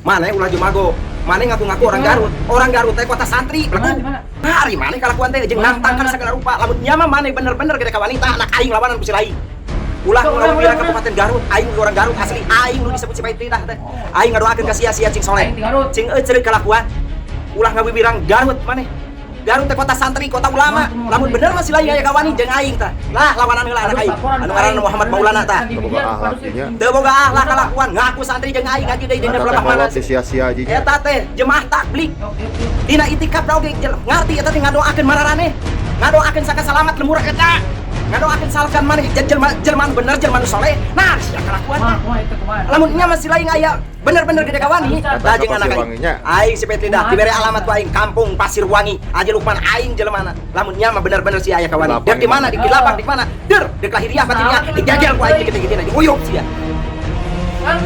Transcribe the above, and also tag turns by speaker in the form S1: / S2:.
S1: Maneh ulah jumago. Maneh ngaku-ngaku orang Garut. Orang Garut teh kota santri.
S2: Di mana?
S1: Nah, ari maneh kalakuan teh jeung nantang kana segala rupa. Lamun nya mah maneh bener-bener gede ka wanita, anak aing lawanan ku si lain. Ulah
S2: Ulah,
S1: ulah
S2: ulah,
S1: bilang
S2: ulah.
S1: Kabupaten Garut, aing orang Garut asli, aing nu disebut si Pait Lidah teh. Aing ngadoakeun ka sia-sia cing soleh.
S2: Aing di Garut.
S1: Cing euceureuh kalakuan. Ulah ngawibirang Garut maneh. Garut teh kota santri, kota ulama. Lamun bener mah si lain aya kawani jeung aing tah. Lah, lawanan heula anak aing. Anu ngaranna Muhammad Maulana tah.
S3: Teu boga akhlak nya.
S1: Teu boga akhlak kalakuan, ngaku santri jeung aing ngaji deui dina
S3: Eta teh
S1: pelapah mana.
S3: kolot disia-sia aja.
S1: Eta teh jemaah tablig. Dina itikaf oge ngarti eta teh ngadoakeun mararaneh. Ngadoakeun saka salamat lemur eta. Ngadoakeun salkan maneh jelema jelema anu bener, jelema anu soleh. Nah, sia kalakuan teh.
S2: Kumaha itu, kumaha?
S1: Lamun nya masih lain aya bener-bener gede kawani,
S2: Eta
S1: tah jeung anak aing.
S3: Pasirwanginya.
S1: Aing si Petri dah dibere alamat ku aing kampung Pasirwangi. Aja Lukman aing jelemana. Lamun nya mah bener-bener si aya kawani.
S3: Lapang
S1: Dek di mana? Di lapang di mana? Der, dek lahiriah batinnya dijajal ku aing gede-gede diuyup sia.
S2: Kang.